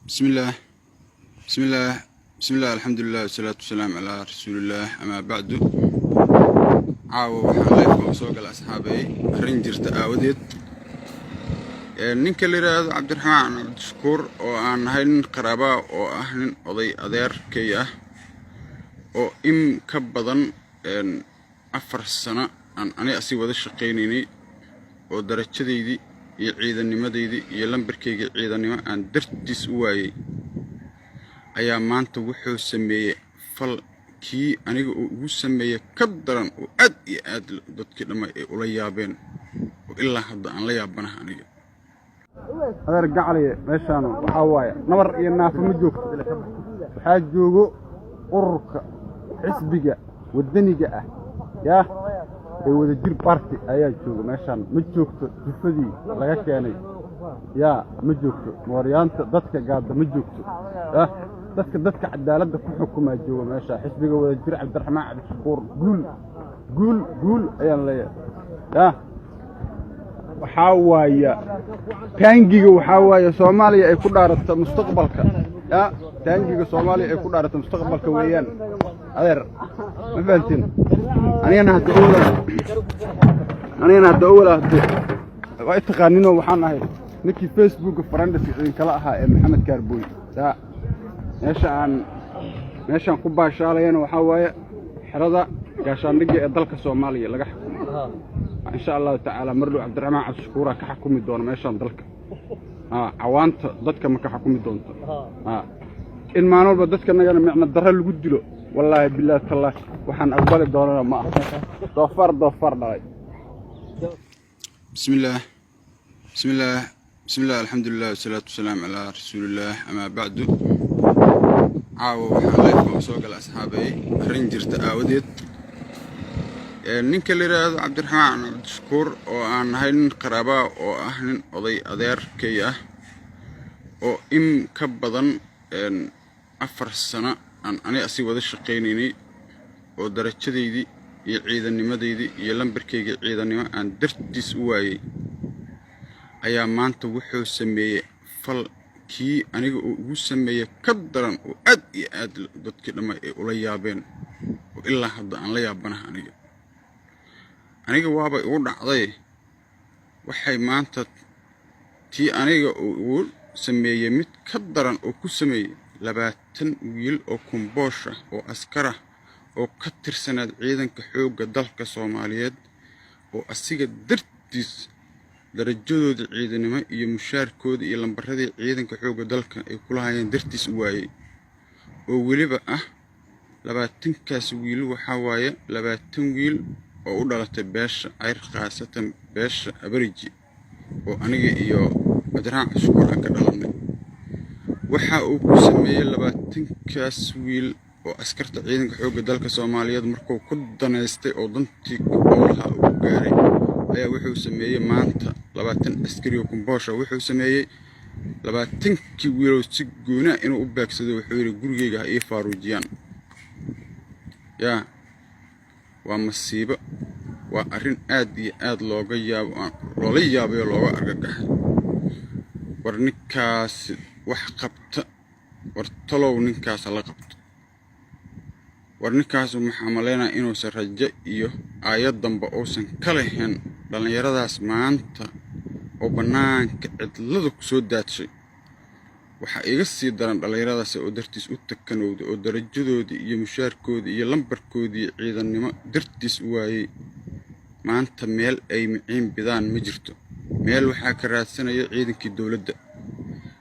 بسم الله، بسم الله، بسم الله، الحمد لله والصلاة والسلام على رسول الله، أما بعد. Caawa waxaan live-ka u soo gala, asxaabay, arrin jirta aawadeed. Ninka la yidhaahdo Cabdiraxmaan Cabdishakuur, oo aan nahay nin qaraabaa, oo ah nin oday adeerkay ah, oo in ka badan 4 sano aan ani asi wada shaqaynaynay, oo darajadaydii iyo ciidanimadeydii iyo lambarkaygii ciidannimo aan dartiis u waayey, ayaa maanta wuxuu sameeyey fal kii aniga uu igu sameeyey ka daran, oo aad iyo aad dadkii dhamma ay ula yaabeen, oo ilaa hadda aan la yaabanaha aniga. Adeer gacaliye, meeshaan waxaa waaye nabar iyo naafo ma joogto. Waxaa joogo ururka xisbiga waddaniga ah yaah ee Wadajir Party ayaa jooga. Meeshaan ma joogto jufadii laga keenay, yaa ma joogto mooryaanta dadka gaadda, ma joogto yah dadka cadaaladda ku xukumaa jooga meesha. Xisbiga Wadajir, Cabdiraxmaan Cabdishakuur, guul, guul, guul ayaan leeyahay. Yah, waxaa waaya taangiga, waxaa waaye Soomaaliya ay ku dhaarato mustaqbalka. Ya, taangiga Soomaaliya ay ku dhaarato mustaqbalka weeyaan, adeer, ma fahantiin? Anigana hadda owala hadde waa i taqaaninoo waxaan ahay ninkii Facebooka friends idinkala ahaa ee Maxamed Kaarboy. Ya, meesha aan meeshaan ku baashaalayana waxaa waaye xerada gaashaandhigga ee dalka Soomaaliya laga xukumo. Insha Allahu tacaala, mar dhow Cabdiraxmaan Cabdishakuuraa ka xukumi doona meeshaan dalka. Cawaanta dadka ma ka xukumi doonto in maalin walba dadka nagana micno darro lagu dilo. Wallaahi, bilaahi, tallaahi, waxaan aqbali doonana ma aha. Doofaar, doofaar dhalay. بسم الله، بسم الله، بسم الله، الحمد لله والصلاة والسلام على رسول الله، أما بعد. Caawa waxaan live-ka u soo gala, asxaabay, arrin jirta aawadeed. Ninka la yidhaahdo Cabdiraxmaan Cabdishakuur, oo aan nahay nin qaraabaa, oo ah nin oday adeerkay ah, oo in ka badan 4 sano aan ani asi wada shaqaynaynay, oo darajadaydii iyo ciidanimadeydii iyo lambarkaygii ciidannimo aan dartiis u waayey, ayaa maanta wuxuu sameeyey fal kii aniga uu igu sameeyey ka daran, oo aad iyo aad dadkii dhamma ay ula yaabeen, oo ilaa hadda aan la yaabanaha aniga. Aniga waaba igu dhacday. Waxay maanta tii aniga uu igu sameeyey mid ka daran oo ku sameeyey 20 wiil oo kumboosh ah oo askar ah oo ka tirsanaad ciidanka xoogga dalka Soomaaliyeed, oo asiga dartiis darajadoodii ciidanimo iyo mushaarkoodii iyo lambaradii ciidanka xoogga dalka ay kula hayeen dartiis u waayey, oo weliba ah 20-kaas wiil. Waxaa waaye 20 wiil oo u dhalatay beesha Cayr, khaasatan beesha Abariji, oo aniga iyo Cabdiraxmaan Cabdishakuur aan ka dhalannay. Waxa uu ku sameeyey 20-kaas wiil oo askarta ciidanka xoogga dalka Soomaaliyeed, markuu ku danaystay oo dantii owlaha uu gaaray, ayaa wuxuu sameeyey maanta 20 askari oo kumboosha. Wuxuu sameeyey 20-kii wiilow si goonaa inuu u beegsado. Wuxuu yidhi, "Gurigeyga ha ii faaruujiyaan." Yaa, waa masiibo, waa arrin aad iyo aad looga yaabo, loola yaabay oo looga argagaxay. War ninkaasi wax qabta, war talow ninkaas la qabto. War ninkaasu maxaa malaynaya inuusan rajo iyo aayad dambe uusan ka lahayn dhallinyaradaas maanta oo bannaanka cidlada ku soo daadshay? Waxaa iga sii daran dhallinyaradaas oo dartiis u takanowday, oo darajadoodii iyo mushaarkoodii iyo lambarkoodii ciidannimo dartiis u waayey. Maanta meel ay miciin bidaan ma jirto. Meel waxaa ka raadsanaya ciidankii dowladda,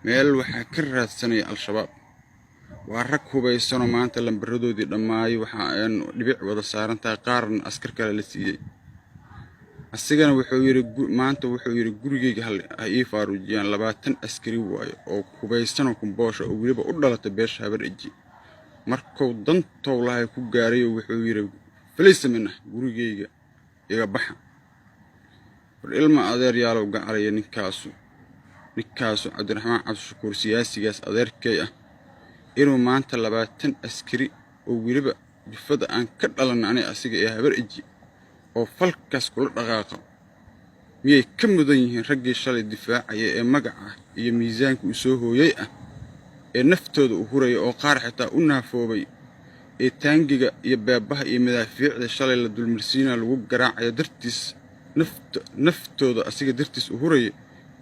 meel waxaa ka raadsanaya Al-Shabaab. Waa rag hubaysanoo maanta lambaradoodii dhammaayay, waxa dhibic wada saaran tahay, qaarna askar kale la siiyey. Asigana wuxuu yidhi maanta, wuxuu yidhi, "Gurigeyga ha ii faaruujiyaan." 20 askari waayo oo hubaysanoo kumboosha, oo weliba u dhalatay beesha Habar Eji. Markuu dantow lahay ku gaarayo, wuxuu yidhi, "Falisamina, gurigeyga iga baxa." War ilma adeer yaalow gacalaya, ninkaasu Cabdiraxmaan Cabdishakuur, siyaasigaas adeerkay ah, inuu maanta 20 askari oo weliba jufada aan ka dhalanna ani asiga ee Habar Eji oo falkaas kula dhaqaaqa, miyay ka mudan yihiin raggii shalay difaacaya ee magaca iyo miisaanka uu soo hooyey ah? Ee naftooda u huraya oo qaar xitaa u naafoobay, ee taangiga iyo beebaha iyo madaafiicda shalay la dulmarsiinaya lagu garaacayo dartiis, naftooda asiga dartiis u huraya,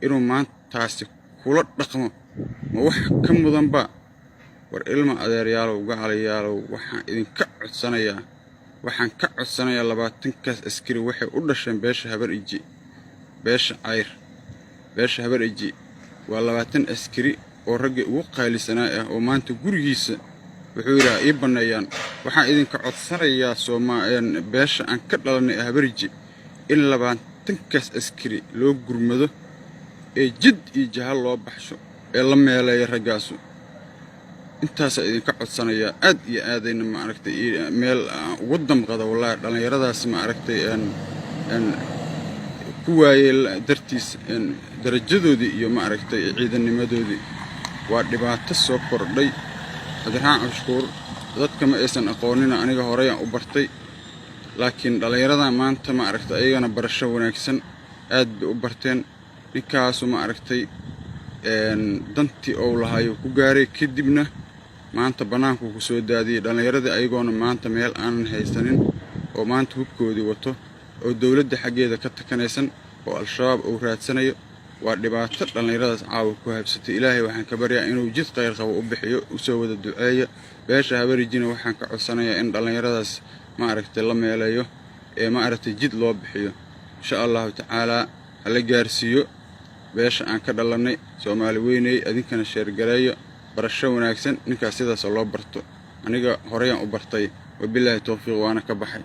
inuu maantaasi kula dhaqmo, ma wax ka mudanba? War ilma adeeryaalow, gacalayaalow, waxaan idinka codsanayaa, waxaan ka codsanayaa, 20-kaas askari waxay u dhasheen beesha Habar Iji, beesha Cayr, beesha Habar Iji. Waa 20 askari oo raggii ugu qaalisanaa ah, oo maanta gurigiisa wuxuu yidhaha ii banneeyaan. Waxaan idinka codsanayaa sooma beesha aan ka dhalanay ee Habariji in 20-kaas askari loo gurmado, ee jid iyo jaha loo baxsho, ee la meeleeyo raggaasu. Intaasaa idinka codsanayaa. Aad iyo aadayna, ma aragtay, meel aan ugu damqada wallaahi dhallinyaradaas, ma aragtay, ku waayey dartiis darajadoodii iyo, ma aragtay, ciidannimadoodii. Waa dhibaato soo kordhay. Cabdiraxmaan Cabdishakuur dadka ma aysan aqoonina, aniga horeyaan u bartay, laakiin dhallinyarada maanta, ma aragtay, ayagana barasho wanaagsan aad bay u barteen. Ninkaasu, ma aragtay, dantii ou lahaayuu ku gaaray, kadibna maanta bannaankuu ku soo daadiyey dhallinyaradii, ayagoona maanta meel aanan haysanin, oo maanta hubkoodii wato, oo dowladda xaggeeda ka takanaysan, oo Al-Shabaab uu raadsanayo. Waa dhibaato dhallinyaradaas caawa ku habsatay. Ilaahay waxaan ka baryaa inuu jid khayr qabo u bixiyo. Usoo wada duceeya. Beesha Habarijina waxaan ka codsanayaa in dhallinyaradaas, ma aragtay, la meeleeyo, ee, ma aragtay, jid loo bixiyo, insha Allahu tacaalaa. Hala gaarsiiyo beesha aan ka dhalannay, Soomaali weyney. Adinkana share gareeyo. Barasho wanaagsan. Ninkaas sidaasa loo barto, aniga horeyaan u bartay. Wabilaahi towfiiq, waana ka baxay.